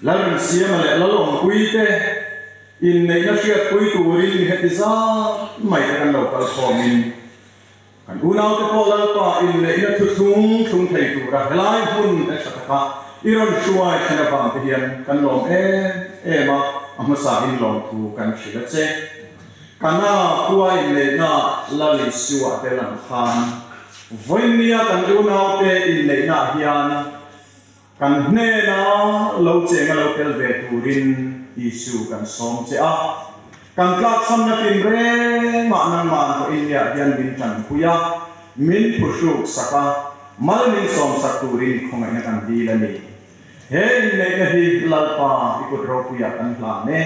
Lalremsiama leh Lalawmpuii te inneihna hriatpui turin mi heti zat mai te kan lo kal khawmin kan unaute pawh Lalpa inneihna thuthlung thlung thei tura helai hmun te tha taka i rawn hruai thlen avang te hian kan lawm em em a, a hmasa in lawmthu kan hrilh a che. Kana khua inneihna Lal Isua tel ang khan vawinia kan unaute inneihnaah hian Kan hnena lo cheng a lo tel ve turin Isu kan sawm che a. Kan tlakchhamna tinrengah nangmah pawh India hian min tanpui a, min phuhruk sak a, mal min sawmsak turin khawngaihna kan dil a ni. He inneihna hi Lalpa i kut ropuiah kan hlan e.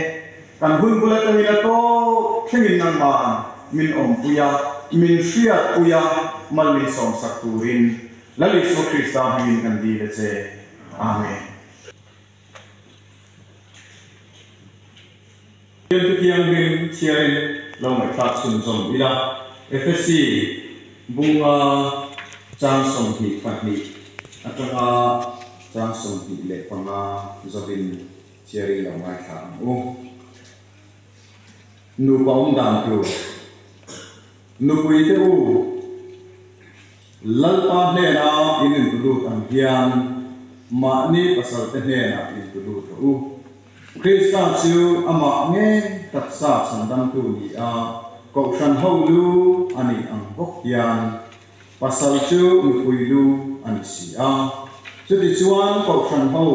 Kan hun bul atangin a tawp thlengin nangmah min awmpui a, min hriatpui a, mal min sawmsak turin Lal Isua Krista hmingin kan dil a che. Amen. Thiante thianghlim chhiarin lo ngaihthlak chhunzawm ila, Efesi bunga chang 22 atanga chang 25 zawin chhiarin lo ngaithla ang u. Nupa awm dan tur Nupuite u! Lalpa hnena in intulut ang hian mahni pasalte hnenah intulut rawh u. Krista chu amah ngei taksa chhandamtu ni a, kohhran ho lu a nih ang bawk hian pasal chu nupui lu a ni si a. Chutichuan kohhran ho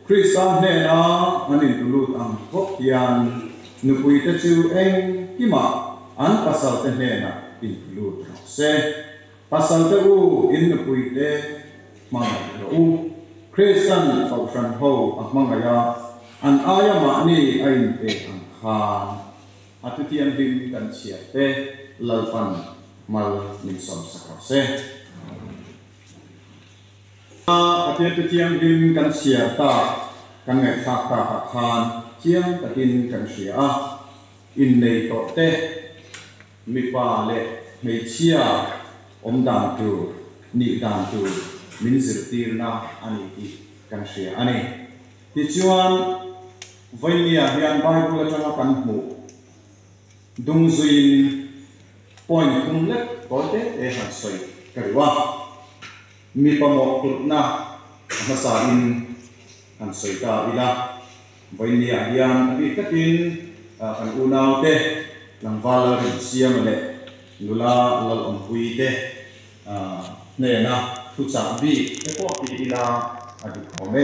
Krista hnena an intulut ang bawk hian nupuite chu engkimah an pasalte hnenah intulut rawh se. Pasalte u, in nupuite hmangaih rawh u. Kristian kohhran ho a hmangaih a, an aia mahni a inpek ang khan a thuthianghlim kan chhiar te Lalpan mal min sawmsak rawh se. Pathian thuthianghlim kan chhiar tak, kan ngaihthlak takah khan chiang takin kan hria a, innei tawh te, Mipa leh hmeichhia awm dan tur, nih dan tur min zirtirna a ni tih kan hria a ni. Tichuan, Vainia hian Bible atanga kan hmuh dung zuiin point thum lek tawi te te han sawi ka duh a. Mipa mawhphurhna a hmasain han sawi ta ila. Vawinia hian a bik takin kan unaute tlangval Lalrinsiama leh nula Lalawmpuii te hnena thuchah bik te pawh ti ila a dik awm e.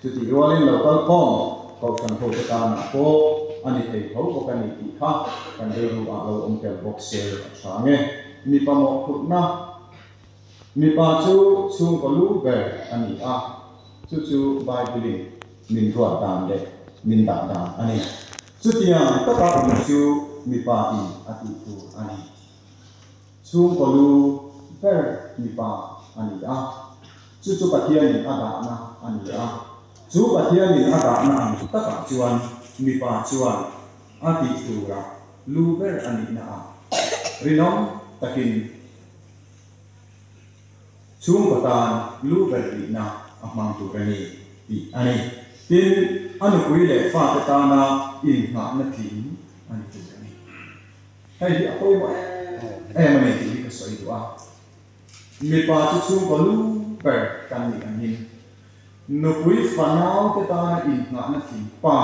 Chutih rualin lo kal khawm Kohhran hote tanah pawh a ni thei tho bawk a ni tih kha kan rilru ah lo awm tel bawk se a tha nge. Mipa mawhphurhna Mipa chu chhungkaw lu ber a ni a, chu chu Bible-in min ruat dan leh min dah dan a ni. Chutiang taka awm chu mipa in a tih tur a ni. Chhungkaw lu ber mipa a ni a, chu chu Pathianin a dahna a ni a. Chu Pathianin a dahna ang takah chuan mipa chuan a tih tura lu ber a nihna ah rinawm takin Chhungkaw tan lu ber tihna a hmang tur a ni tih a ni. Tin, a nupui leh fate tana innghahna tling a ni tur a ni. Hei hi a pawimawh em em a ni tih hi ka sawi duh a. Mipa chu chhungkaw lu ber kan nih angin nupui fanaute tana innghahna tling pa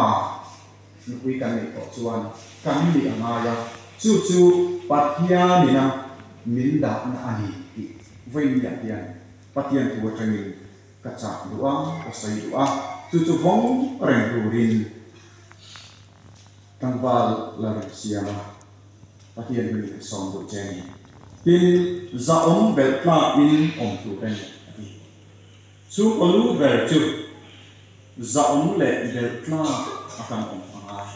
nupui kan neih tawh chuan kan nih a ngai a, chu chu Pathianina min dahna a ni tih vawiinniah hian Pathian thu atangin ka chah duh a, ka sawi duh a, chu chu vawng reng turin tlangval la rem siam a, Pathian hi ka sawm duh che a ni. Tin, zahawm belh tlakin awm tur a ni, a ti. Chhungkaw lu ber chu zahawm leh belh tlak a kan awm a ngai.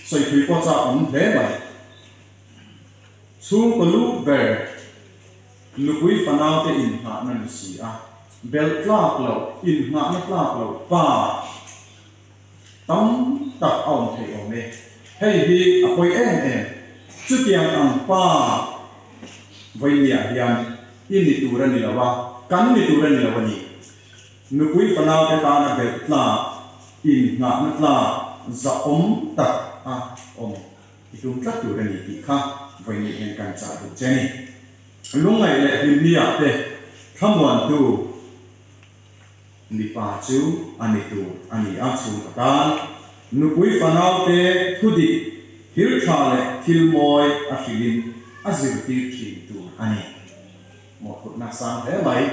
Sawipui pawh chak awm hle mai. Chhungkaw lu ber nupui fanaute inngahna ni si a, belh tlak loh, inngahna tlak loh pa tam tak a awm theih awm e. Hei hi a pawi em em. Chutiang ang pa vawinia hian i ni tur a ni lo a, kan ni tur a ni lo a ni. Nupui fanaute tana belh tlak. innghahna tlak zahawm tak a awm i tum tlat tur a ni tih kha vawiin hian kan chah duh che a ni. Lungngaih leh hlimniah te thlamuantu mipa chu a ni tur a ni a, chhungkaw tan nupui fanaute thudik thil tha leh thil mawi a hrilhin a zirtir thin tur a ni. Mawhphurhna sang hle mai,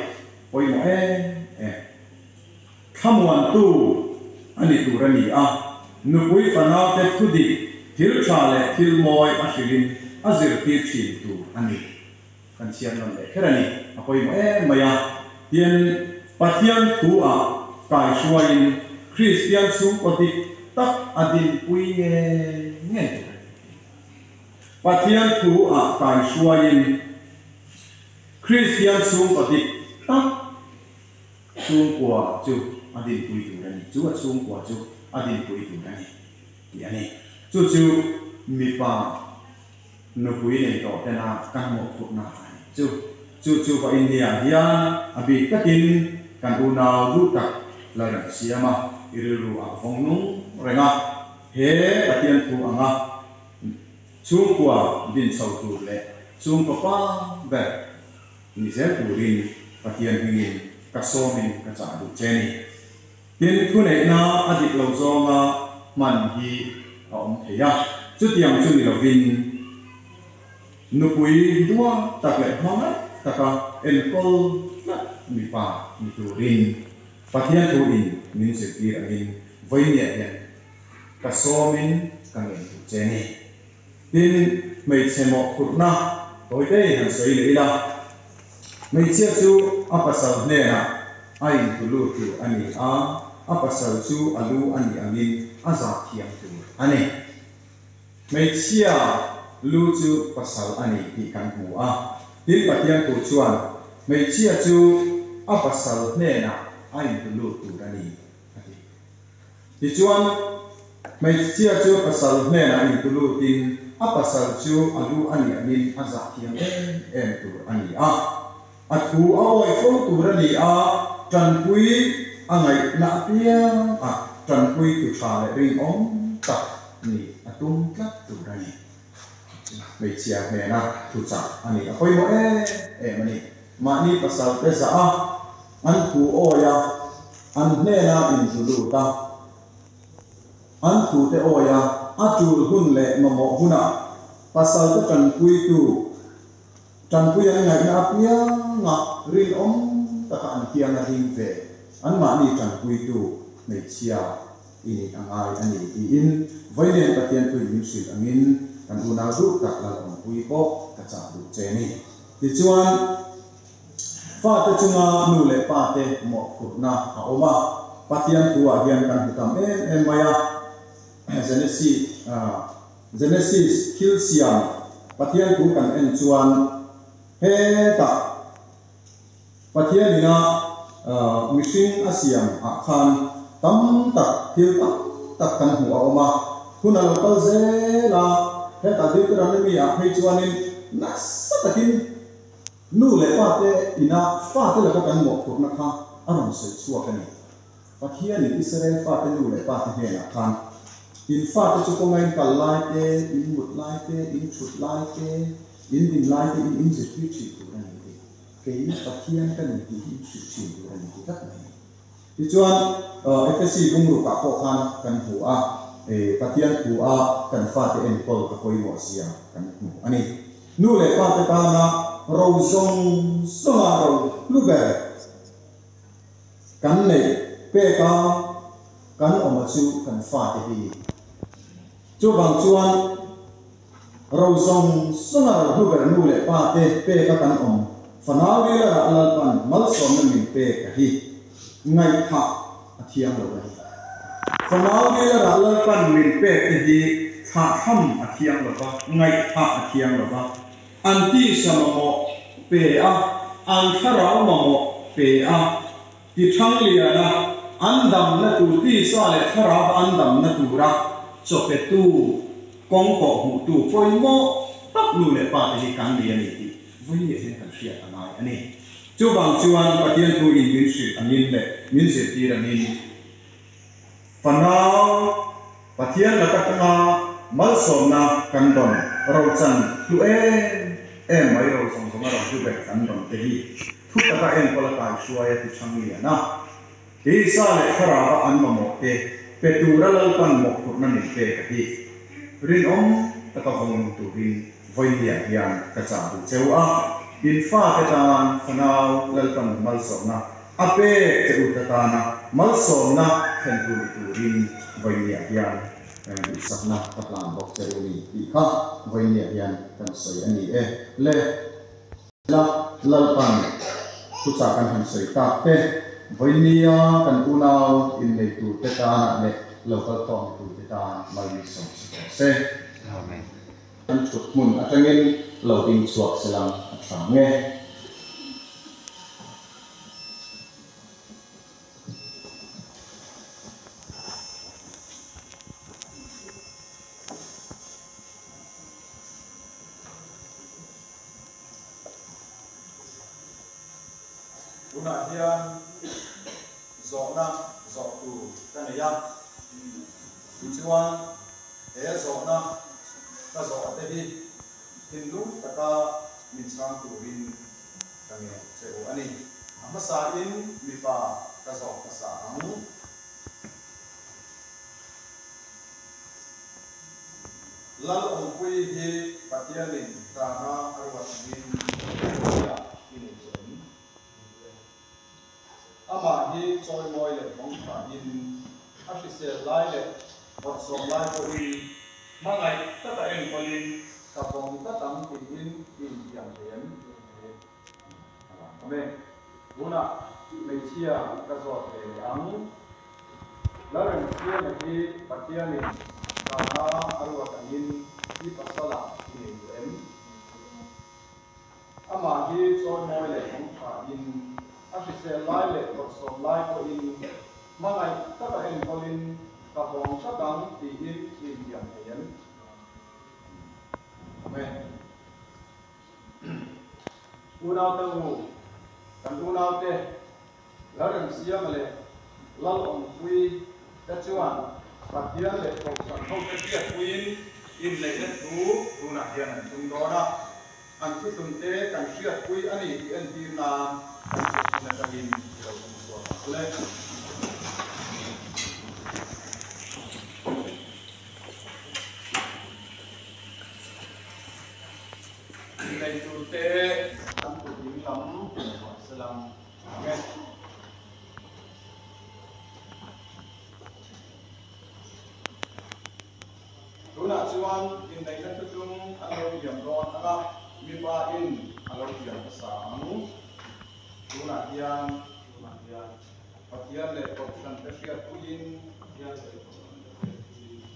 pawimawh em em. Thlamuantu a ni tur a ni a, nupui fanaute thudik thil tha leh thil mawi a hrilhin a zirtir thin tur a ni. Kan chhiar nawn leh kher a ni, a pawimawh em mai a. Tin, Pathian thu ah kaihruaiin Kristian chhungkaw dik tak a dinpui ngei ngei tur a ni. Pathian thu ah kaihruaiin Kristian chhungkaw dik tak chhungkua chu a dinpui tur a ni, chu a chhungkua chu a dinpui tur a ni tih a ni. Chu chu mipa nupui nei tawh tena kan mawhphurhna a ni. Chu chu chu va India hian a bik takin kan unau duh tak la rem siam a, i rilru ah vawng nung reng a, he Pathian thu anga chhungkua din chho tur leh chhungkaw pa ber ni zel turin Pathian hmingin ka sawmin ka chah duh che ni. Tin, thuneihna a dik lo zawnga hman hi a awm thei a, chutiang chu ni lovin nupui duat tak leh hmangaih taka enkawl tlat mipa ni turin Pathian thuin min zirtir angin vawinia hian ka sawmin ka ngen duh che ni. Tin, hmeichhe mawhphurhna tawite han sawi leh ila, hmeichhia chu a pasal hnenah a intu lut tur a ni a, a pasal chu a lu a nih angin a zah thiam tur a ni. Hmeichhia lu chu pasal a ni tih kan hmu a, tin Pathian thu chuan hmeichhia chu a pasal hnenah a intu lut tur a ni a ti. Tichuan, hmeichhia chu pasal hnenah intulutin a pasal chu a lu a niamin a zah thiam em em tur a ni a. A thu a awih fo tur a ni a, tanpui a ngaihna apiang a tanpui tu tha leh rinawm tak nih a tum tlat tur a ni. Hmeichhia hnena thuchah a ni. A pawimawh em em a ni. Mahni pasal te zah a, an thu awi a, an hnena inzu lut a, an thu te awi a, a tul hun leh mamawh hunah pasal te tanpuitu, tanpui an ngaihna apianga rinawm taka an kianga ding ve, anmahni tanpuitu hmeichhia i nih a ngai a ni tiin Vawilen Pathian thuin min hrilh angin kan unau duh tak Lalawmpui pawh ka chah duh che ni. Tichuan, fate chunga nu leh pate mawhphurhna a awm a, Pathian thuah hian kan hmu tam em em mai a. Genesis thil siam Pathian thu kan en chuan hetah Pathian ina mihring a siam ah khan tam tak thil tam tak kan hmuh a awm a, hun a lo kal zel a, hetah Deuteronomy ah phei chuanin nasa takin nu leh pa te ina fate laka kan mawhphurhna kha a rawn sawi chhuak a ni. Pathianin Israel fate nu leh pa te hnenah khan, In fate chu kawnga in kal lai te, in mut lai te, in thut lai te, in din lai te in inzirtir thin tur a ni tih. Kei Pathian ka ni tih hi in hrilh thin tur a ni ti tlat mai. Tichuan, Efesi bungrukah pawh khan kan hmu a, Pathian thu a kan fate enkawl a pawimawh zia kan hmu a ni. Nu leh pate tana ro zawng zawnga ro hlu ber kan neih pek a kan awm a chu kan fate hi ni. Chuvang chuan, Ro zawng zawnga ro hlu ber nu leh pa te pek a kan awm fanau ril a rah Lalpan malsawmna min pek a hi ngaihthah a thiang lo a ni. Fanau ril a rah Lalpan min pek te hi thlahthlam a thiang lo va, ngaihthah a thiang lo va, an tisa mamawh pe a, an thlarau mamawh pe a, ti thang lian a, an damna tur tisa leh thlarau an damna tura chawpetu kawng kawh hmuhtu pawimawh tak nu leh pa te hi kan nei a ni tih vawiin hian kan hriat a ngai a ni. Chuvang chuan Pathian thu in min hrilh angin leh min zirtir angin. Fanau Pathian laka tanga malsawmna kan dawn rochan hlu em em mai ro zawng zawnga ro hlu ber kan dawn te hi thu taka enkawl a kaihruai a ti chhang lian a. Tisa leh thlarauva an mamawh te pe tura Lalpan mawhphurhna min pek a hi rinawm taka vawng turin vawinia hian ka chah duh cheu a, in fate tan fanau Lalpan malsawmna a pek che u ta tana malsawmna thlentu ni turin vawinia hian duhsakna ka hlan bawk che u ni tih kha vawinia hian kan sawi a ni e. Le. La Lalpan thuchah kan han sawi tak te, vawinia kan unau innei tur te tanah leh lo kal khawm tur te tan malmisawm si tawh se. Amen. Kan thut hmun atangin lo ding chhuak selang a tha nge. Tunah hian zawhna zawh tur ka nei a, tichuan he zawhna ka zawh te hi thinlung taka min chhang turin ka ngen che u a ni. A hmasain mipa ka zawh hmasa ang. Lal Awmpui hi Pathianin tana a ruat angin Pathian i nei tawh em? Amah hi chawimawi leh vawng thain a hrisel lai leh bawrhsawm lai pawhin hmangaih taka enkawlin ka vawng tlat ang tiin i intiam thei em? A lang awm e. Tunah hmeichhia ka zawt ve leh ang. Lalremsiama hi Pathianin tana a ruat angin i pasalah i nei duh em? Amah hi chawimawi leh awm thain, a hrisel lai leh bawrhsawm lai pawhin hmangaih taka enkawlin ka vawng tlat ang tiin i intiam thei em? Amen. Unaute u, kan unaute Lalremsiama leh Lalawmpui te chuan Pathian leh Kohhran hote biakpuiin inneihna thu tunah hian an tum dawn a, an thuthlun te kan hriatpui a ni tih entir nan kan thuthlun atangin i lo tum chhuak ang le. Innei turte an kut ding lam ruah selang ang e. Tunah chuan inneihna thutlung an lo tiam dawn ang a, mipa in a lo tiam hmasa ang. Tunah hian Pathian leh Kohhran te hriatpuiin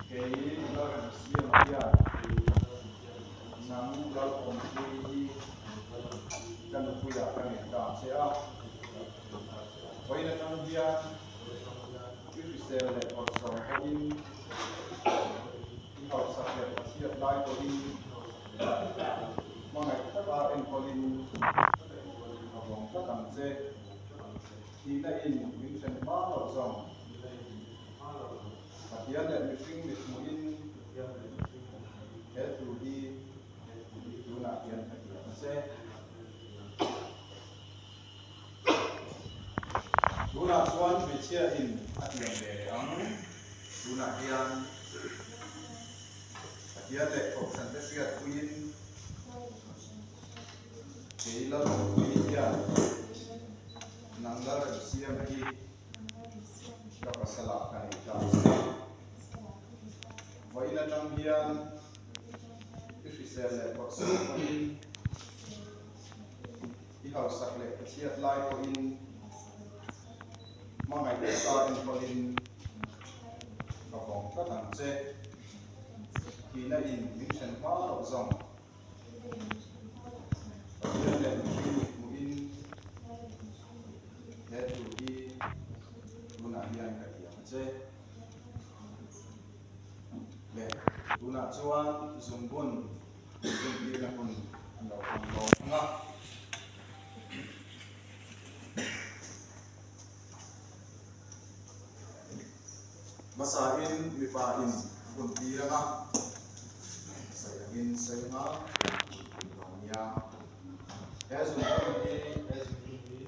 kei Lalremsiama hian nang Lalawmpui hi ka nupuiah ka nei ta che a. Vawiin atang hian i hrisel leh bawlhsawm pawhin, i hausak leh pachhiat lai pawhin hmangaih taka enkawlin ka vawng tlat ang che. Thihna in min hren hma loh zawng. Pathian leh mihring mit hmuhin he thu hi tunah hian ka tiam a che. Tunah chuan hmeichhia in a tiam ve leh ang. Tunah hian Pathian leh Kohhran te hriatpuiin Kei Lalawmpui hian nang Lalremsiama hi ka pasalah ka nei ta a si. Vawiin atang hian i hrisel leh bawrhsawm pawhin, i hausak leh ka chhiat lai pawhin hmangaih taka enkawlin ka vawng tlat ang che. Thihna in min hren hma loh zawng. Pathian leh mihring mit hmuhin he thu hi tunah hian ka tiam a che. Le, tunah chuan zungbun zuntirna hun an lo hmang dawn ang a. Hmasain mipa in a hun tir anga, sawi angin sawi anga hun dawn nia. He zungbun hi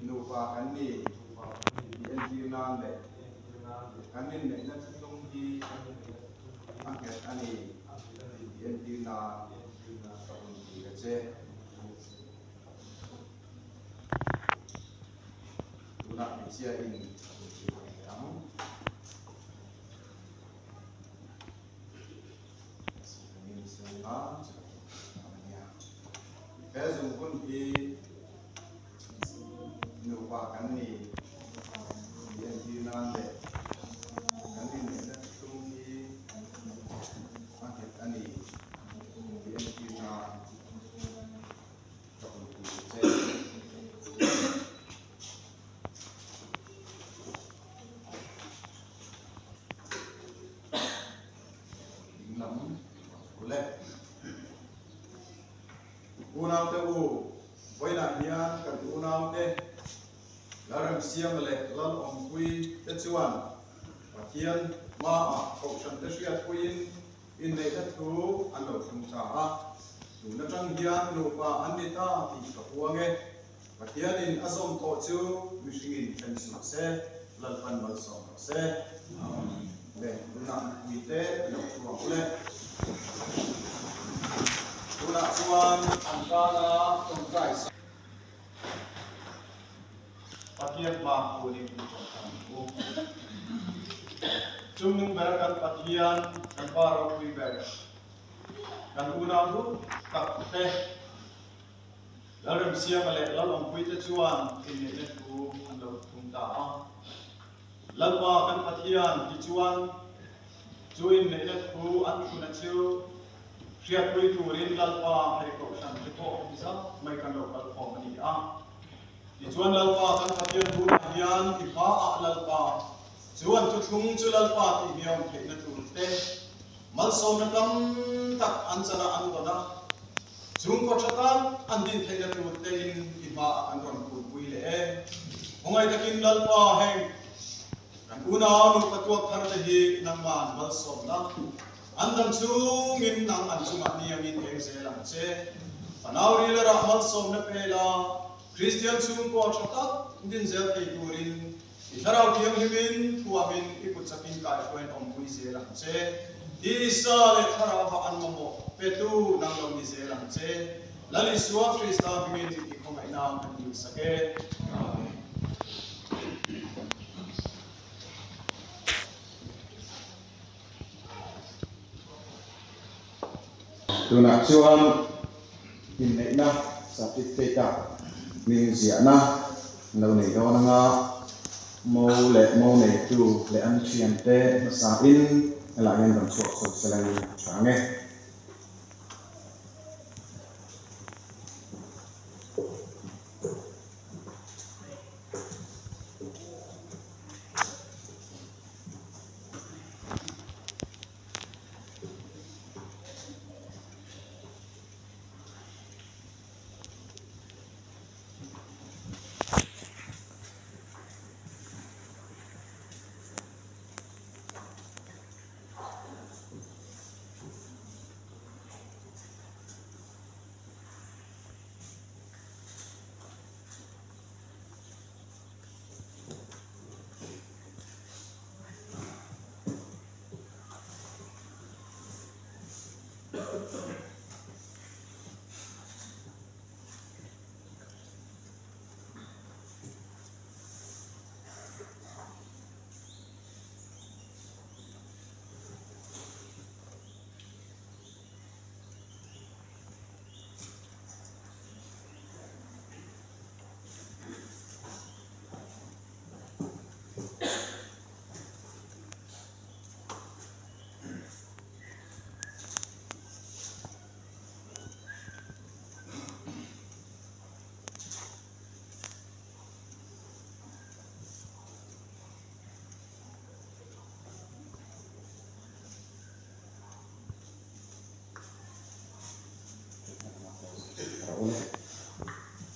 nupa kan ni tih entir nan leh kan inneihna thuthlung hi a nghet a ni tih entir nan ka hun tir a che. Tunah hmeichhia in a hun tir a ni ang. He zungbun hi nupa kan ni tih entir nan leh kan inneihna thuthlung hi a nghet a ni tih entir nan ka hunpui che. Ding lam u le. Unaute u, vawiinah hian kan unaute Lalremsiama leh Lalawmpui te chuan Pathian hmaah Kohhran te hriatpuiin inneihna thu an lo thlung ta a. Tun atang hian nupa an ni ta tih ka puang e. Pathianin a zawm tawh chu mihringin then suh se, Lalpan malsawm rawh se. Amen. Le, tunah mipuite i lo thu ang le. Tunah chuan an tana tawngtai sak. Pathian hma hunin i tawngtai ang u. Chungnung ber kan Pathian, kan Pa ropui ber, kan unau duh tak te, Lalremsiama leh Lalawmpuite chuan inneihna thu an lo thung ta a. Lalpa kan Pathian tichuan chu inneihna thu an thuna chu hriatpui turin Lalpa hei kohhran te pawh heti zat mai kan lo kal khawm a ni a. Tichuan Lalpa kan Pathian hunah hian i hmaah Lalpa chu an thuthlung chu Lalpa tih hniam theihna tur te malsawmna tam tak an chana an dawn a. Chhungkaw tha tak an din theihna tur tein i hmaah an rawn kulpui leh e. Khawngaih takin Lalpa heng kan unau nupa tuak thar te hi nangman malsawmna an dam chhungin nang an chungah niangin eng zel ang che. Fanau ril rah malsawmna pela Kristian chhungkaw tha tak din zel thei turin I thlarau thianghlimin thuamin i kut chakin kaihruaiin awmpui zel ang che. Tisa leh thlarauva an mamawh petu nang lo ni zel ang che. Lal Isua Krista hmingin i khawngaihna kan duhsak e. Amen. Tunah chuan inneihna certificate a hming ziahna an lo nei dawn anga mo leh mo neitu leh an thiante hmasain helaiah hian rawn chhuak chho selangin a tha ang e.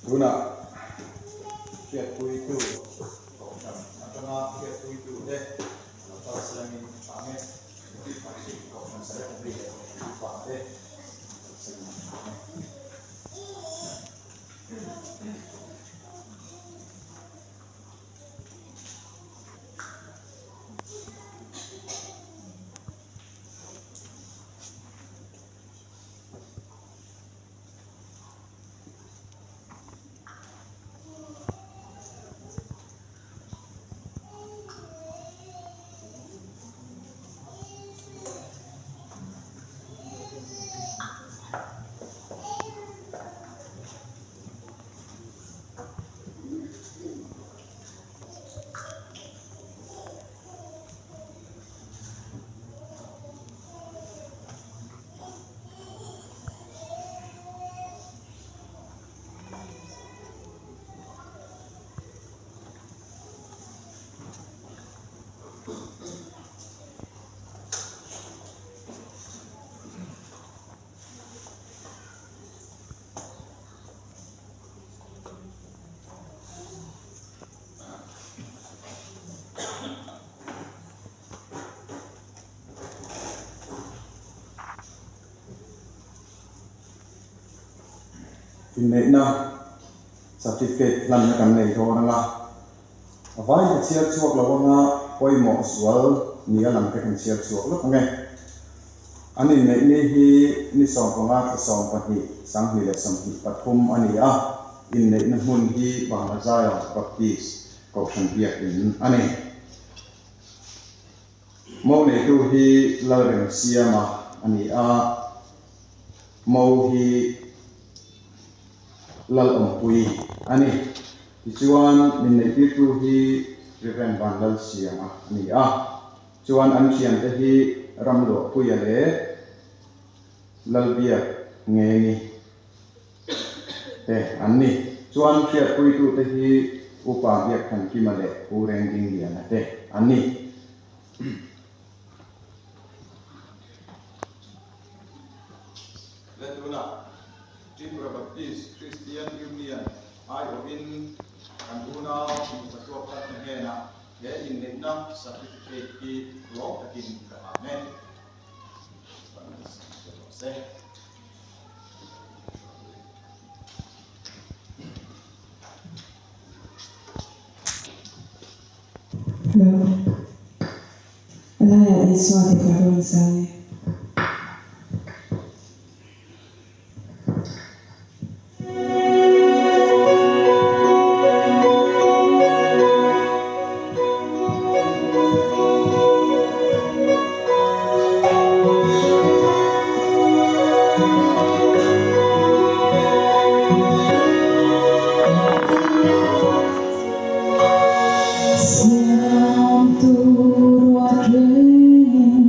Tunah hriatpuitu kohhran atanga hriatpuitute lo kal selangin a tha. hram e. Kohhran Secretary leh Kohhran Upa te sawi hram e. Inneihna certificate hlanna kan nei dawn anga a vai ka chhiar chhuak lo anga pawimawh zual ni a lang te kan chhiar chhuak lawk ange. An inneih ni hi ni 15 thla 12 2023 a ni a, inneihna hmun hi Bangla Zion Baptist Kohhran Biakin a ni. Mo neitu hi Lalremsiama a ni a, Mo hi Lalawmpui a ni. Tichuan, min neihtirtu hi Rev. Vanlalsiama a ni a. Chuan an thiante hi Ramluahpuia leh Lalbiak Ngeni te an ni. Chuan hriatpuitute hi Upa Biakthankima leh Pu Rengdingliana te an ni. Le tunah Tripura Baptist Christian Union aiawhin kan unau nupa tuak tak te hnenah he inneihna certificate hi lawm takin ka hlang e. Hello. A laiah Isua tih hla ka rawn sa a ni. Siamtu ruat rengin.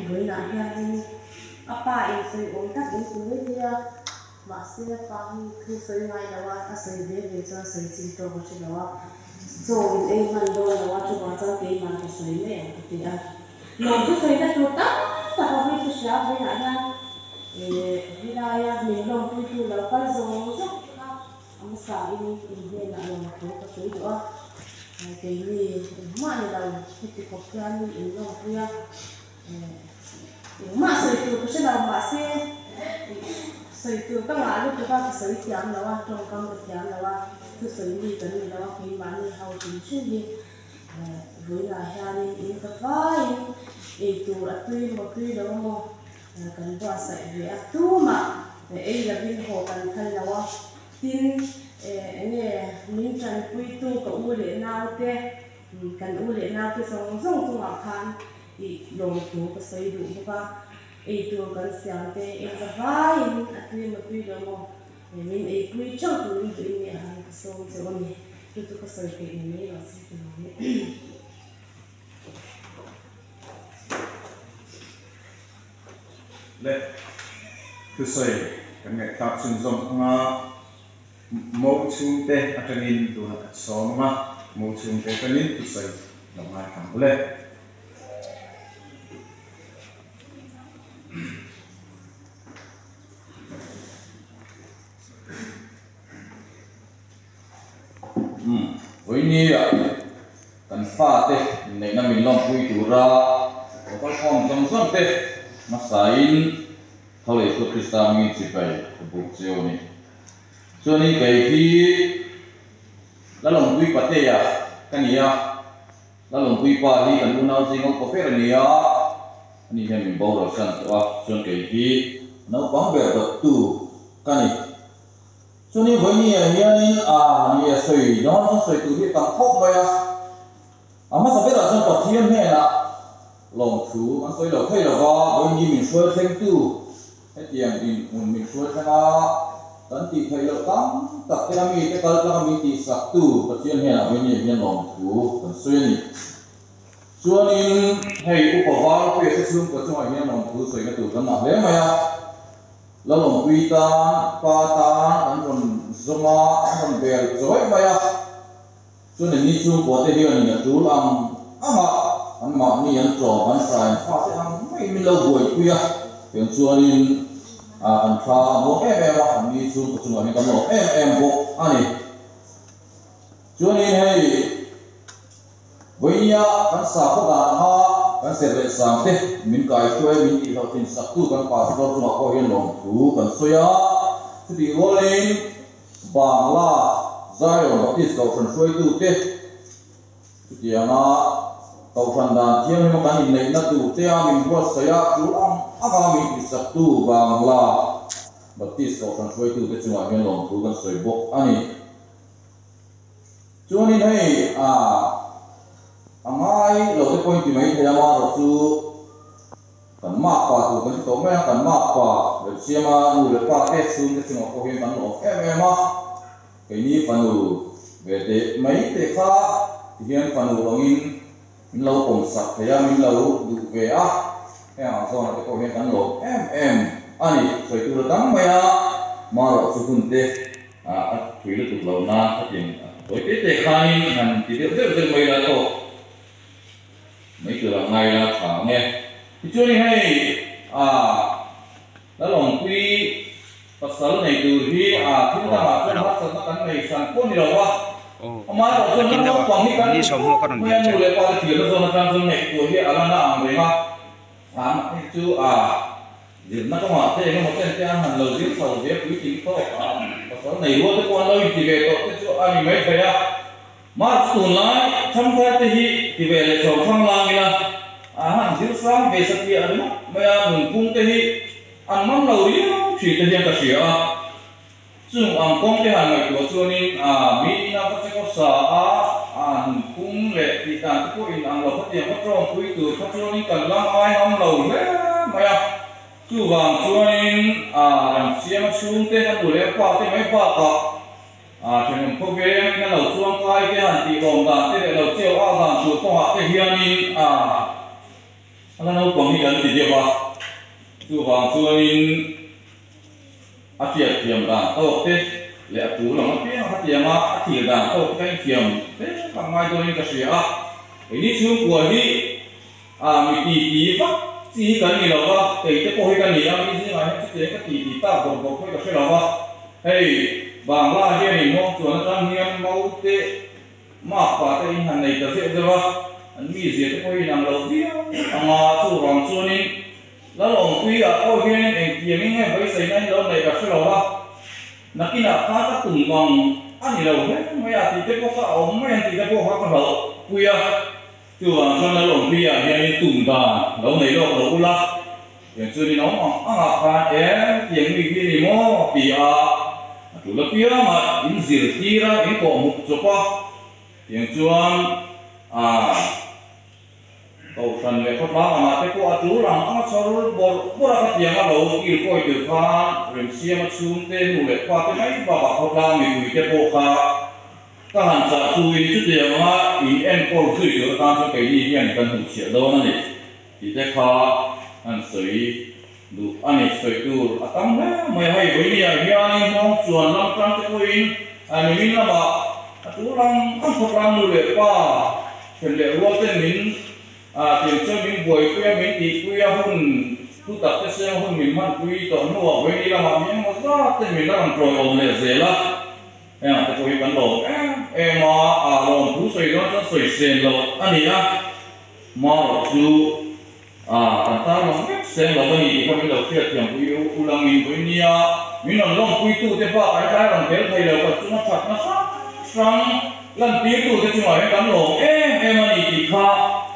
Vawiinah hianin a pa in sawi awm tak in ti mai thei a, mahse a pa hi thu sawi ngai lo a, a sawi ve ve chuan sawi chin tawk a hre lo a, chaw in ei hman dawn lo a, chuvang chuan keimah ka sawi mai ang ka ti a. Lawmthu sawina tur tam tak a vawi chu hria, vawiinah hian helaia min lawmpuitu lo kal zawng zawng te kha A hmasain in hnenah lawmthu ka sawi duh a, keini engmah ni lo heti khawp hianin in lawmpui a, engmah sawi tur ka hre lo mahse sawi tur ka ngah lutuk a, ka sawi thiam lo a, tawngkam ka thiam lo a, thusawi mi kan ni lo a, keimahni ho hrim hrim hi vawiinah hianin in za vaiin eitur a tui maw tui lo maw Kan buatsaih ve a, tumah ei lovin haw kan phal lo a, tin eng nge min tanpuitu ka u leh naute, kan u leh naute zawng zawng chungah khan ih lawmthu ka sawi duh bawk a, eitur kan siam te eng za vaiin a tui maw tui lo maw min eipui theuh turin duhin nge han ka sawm cheu a ni, chu chu ka sawi theih ni mai lo se ka lo ni. Le thusawi kan ngaihthlak chhunzawm anga Mo chhungte atangin tunah kan sawm anga Mo chhungte atangin thusawi lo ngaithla ang le. Umm, vawinia kan fate inneihna min lawmpui tura lo kalkhawm zawng zawng te hmasain Tho leh Isua Krista hmingin chibai ka buk cheu a ni. Chuanin kei hi Lalawmpui Patea ka ni a, Lalawmpui pa hi kan unau zing upa ber a ni a, ani hian min boral san tawh a, chuan kei hi naupang ber dawttu ka ni. Chuni vawinia hianin a ni a sawi dawn chuan sawi tur hi a tam khawp mai a, a hmasa berah chuan Pathian hnenah lawmthu an sawi lo thei lo va, vawini min hruai thlengtu hetiang dinhmun min hruai thleng a, kan tih theih loh tam tak te a mite kal tlang a min tihsaktu Pathian hnenah vawinia hian lawmthu kan sawi a ni. Chuanin hei upa Valpuia te chhungkua chungah hian lawmthu sawina tur kan ngah hle mai a. Lalawmpui tan, pa tan an rawn zawm a, an rawn bel chawih mai a. Chuan engni chhungkua te hianin a tul ang ang a, anmahni an tlawm, an hrai, an fa te ang maiin min lo buaipui a. Tiang chuanin kan tha a muang em em a, anni chhungkua chungah hian kan lawm em em bawk a ni. Chuanin hei. Vawinia kan sakhaw dan anga kan serh leh sang te min kaihruai min tihhlauhthin saktu kan pastor chungah pawh hian lawmthu kan sawi a. Chutih rualin Bangla Zion Baptist Kohhran hruaitute chutianga Kohhran dan thianghlim a kan inneihna tur te a min buatsaih a, tul ang anga min tihsaktu Bangla. Baptist Kohhran hruaitute chungah hian lawmthu kan sawi bawk a ni. Chuanin hei a a ngai lo te pawhin ti mai thei a, amaherawhchu kan makpa tur kan ti tawh mai a, kan makpa Remsiama nu leh pa te chhungte chungah pawh hian kan lawm em em a, keini fanu ve teh mai te kha tihian fanu angin min lo pawm sak thei a, min lo duh ve a, heng ang zawnah te pawh hian kan lawm em em a ni, sawi tur a tam mai a, marawh chu hun te a thui lutuk lo nan khatin tawi te te khanin han ti deuh deuh deuh mai la tawk mai tur a ngai la tha ang e. Tichuanin hei a Lalawngpui pasal nei tur hi a thil dangah chuan harsatna kan nei hran pawh ni lo va, amaherawh chuan ram naupang hi kan ti khawp mai a, nu leh pa te thirna zawn atang chuan ngaihtuah hi a la na ang reng a, hei chu a. Zirna kawngah te engemaw chen te an han lo zir chho ve puitling tawk a, pasal nei rual te pawh an lo inti ve tawh te chu a ni mai thei a. March tunlai Champhai te hi ti ve leh chho thlang lang ila an han zir sang ve satliah ringawt mai a, nunphung te hi an man lo riau thin te hian ka hria a. Chung ang kawng te han ngaihtuah chuanin a mi ina va che kaw sa a, a nunphung leh tih dan te pawh in ang lo khatiang va tawngpui tur kha chuanin kan la ngai ngam lo hle mai a. Chuvang chuanin a ram siama chhungte a nu leh a pa te mai bakah a thenawm khawveng in a lo chuang kai te han tih lawm dan te leh lo chiau au dan tur kawngah te hianin a a la naupang hi kan ti deuh a. Chuvang chuanin. A hriat thiam dan tawk te leh a tul ang apiang a khatianga a thil dan tawk te ka inthiam hle tak ngai dawnin ka hria a. Keini chhungkua hi a mi ti ti vak chi hi kan ni lo va, kei te pawh hi ka ni a, mi zingah hian chutiang ka ti ti tak bawrh bawrh pawh hi ka hre lo va. Hei Bangla hian inhawng chuan atang hian naute makpa te in han nei ta zeuh zeuh a, an mizia te pawh hi inang lo viau ang a, chuvang chuanin Lalawmpuia pawh hianin engtiang in nge beiseina in lo neih ka hre lo a, nakinah khan ka tum ang a ni lo hle mai a tih te pawh kha a awm mai ang tih te pawh kha ka hlauhpui a, chuvang chuan Lalawmpuia hianin tum dan lo nei lawk lo ula, tiang chuan in awm ang angah khan eng tiang mi hi a ni maw ti a, a tul apiangah in zirtir a, in kawhhmuh chawp a, tiang chuan aa. Kohhran leh khawtlang angah te pawh a tul ang anga chhawr bawrh bawrh a khatiang a lo kil kawi tur khan Remsiama chhungte nu leh pa te mai bakah khawtlang mipui te pawh kha ka han chah chu in chutiang anga in enkawl zui tur atan chuan keini hian kan hmuhchhiah dawn a ni tih te kha an sawi duh a ni. Sawi tur a tam hle mai a, hei vawinia hianin hmawng chuan lam tang te pawhin nimin lamah a tul ang ang khawtlang nu leh pa Then leh rual ten min tiang chuan min buaipui a, min tihpui a, hun thu tak te seng hun min hmanpui tawh hnuah vawiini lamah mi engemaw zat ten min la rawn tawiawm leh zel a, hengah te pawh hi kan lawm em em a, a lawm thu sawi dawn chuan sawi sen loh a ni a, marawh chu kan tarlang vek seng lo a ni tih kha min lo hriatthiampui u langin vawinia min rawn lawmpuitute bakah hetlai rawn tel thei lo kan chunga thatna hrang hrang Lantirtute chungah hian kan lawm em em a ni tih kha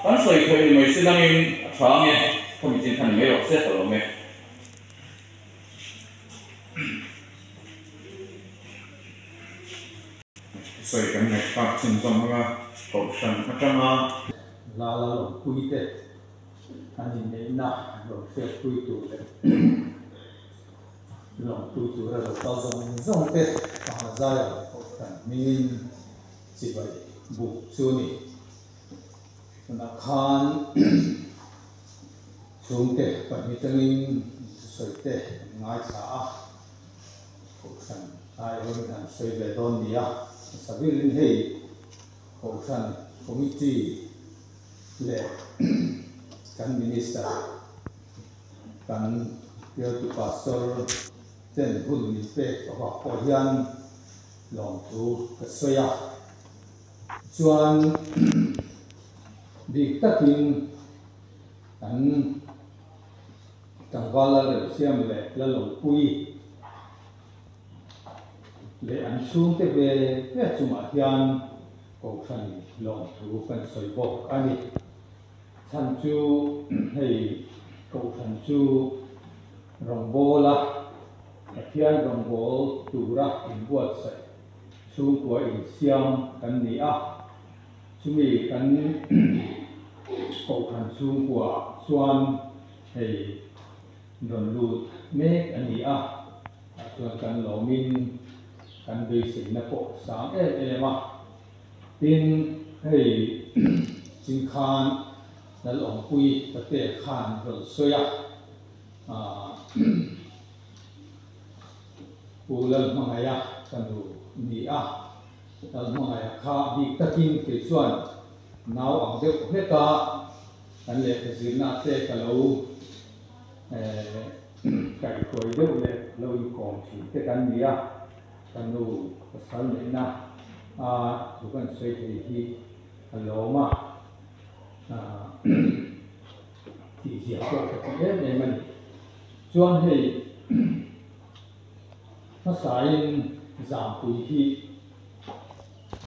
kan sawi thawih ni mai se langin a tha nge khawmi chin kha ni mai rawh se ka lawm e. Sawi kan ngaihthlak chhunzawm anga Kohhran atanga. Lala lawmpuite an inneihna lo hriatpui tur leh Lawngpui tura lo kal zawng zawng te panga zaia Kohhran hmingin chibai buk chu a ni. Tunah khan chhungte pahnih tangin thusawi te an ngaithla a, Kohhran aiawhin an sawi ve dawn ni a. Hmasa berin hei Kohhran Committee leh kan Minister, Kan bialtu pastor ten hun min pek avang pawh hian lawmthu ka sawi a, chuan bik takin kan tlangval Lalremsiam leh Lalawmpui leh an chhungte ve ve chungah hian Kohhran lawmthu kan sawi bawk a ni. Chhan chu hei Kohhran chu rawngbawla Pathian. Pathian rawngbawl tura inbuatsaih chhungkua insiam kan ni a, chumi kan kohhran chhungkua chuan hei rawn lut mek a ni a, tah chuan kan lawmin kan beiseina pawh sang em em a. Tin, hei chingkhan Lalawmpui Pate khan rawn sawi a, Pu Lalhmangaia ka nu ni a, Lalhmangaia kha bik takin kei chuan nau ang deuh hlek a, kan lehkha zirna te ka lo kaihhruai deuh leh lo inkawm thin te kan ni a, ka nu pasal neihna a thu kan sawi thei hi a lawm a. Tih ziah pawh ka ti em em a ni. Chuan hei hmasain Zampui hi